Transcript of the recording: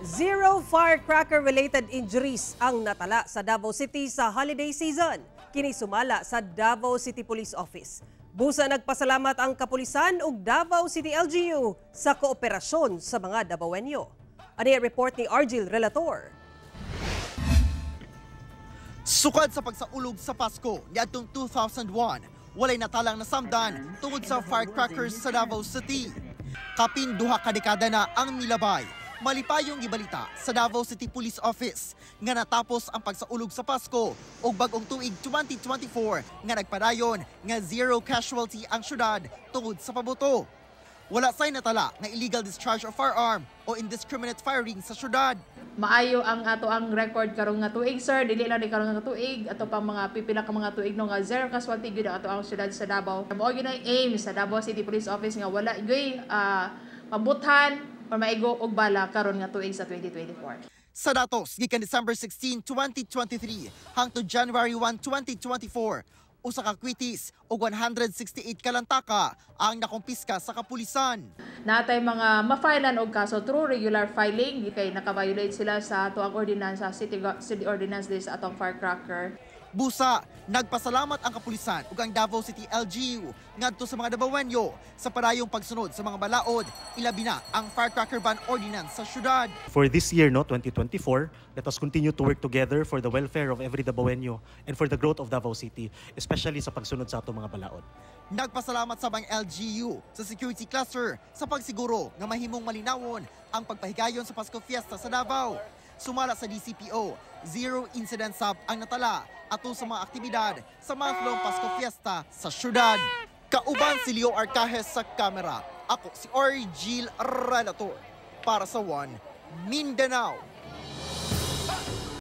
Zero firecracker-related injuries ang natala sa Davao City sa holiday season. Kini sumala sa Davao City Police Office. Busa nagpasalamat ang kapulisan ug Davao City LGU sa kooperasyon sa mga Davaoenyo. Ani report ni Argil Relator. Sukad sa pagsaulog sa Pasko niadtong 2001, walay natalang nasamdan tungod sa firecrackers sa Davao City. Kapin 2 ka dekada na ang milabay. Malipayong gibalita sa Davao City Police Office nga natapos ang pagsaulog sa Pasko ug bag-ong tuig 2024 nga nagpadayon nga zero casualty ang syudad tungod sa pabuto. Wala say natala nga illegal discharge of firearm o indiscriminate firing sa syudad. Maayo ang ato ang record karon nga tuig, sir. Dili lang ni karon nga tuig, ato pang mga pipila ka mga tuig, no, nga zero casualty gyud ang ato ang syudad sa Davao. Mao gyud ang aim sa Davao City Police Office nga wala gyud mabuthan or maigo og bala karon nga tuig sa 2024. Sa datos gikan December 16, 2023 hangtod January 1, 2024, usa ka kwitis ug 168 ka lantaka ang nakumpiska sa kapulisan. Natay mga ma-filean og kaso through regular filing kay naka-violate sila sa ato ang ordinance, sa city ordinance this atong firecracker. Busa, nagpasalamat ang kapulisan ug ang Davao City LGU ngadto sa mga Dabawenyo sa padayong pagsunod sa mga balaod, ilabi na ang firecracker ban ordinance sa syudad. For this year, no, 2024, let us continue to work together for the welfare of every Dabawenyo and for the growth of Davao City, especially sa pagsunod sa atong mga balaod. Nagpasalamat sa ang LGU sa security cluster sa pagsiguro nga mahimong malinawon ang pagpahigayon sa Pasko Fiesta sa Davao. Sumala sa DCPO, zero incident sab ang natala ato sa mga aktibidad sa month-long Pasko Fiesta sa syudad. Kauban si Leo Arcajes sa kamera. Ako si Orgil Relator para sa One Mindanao.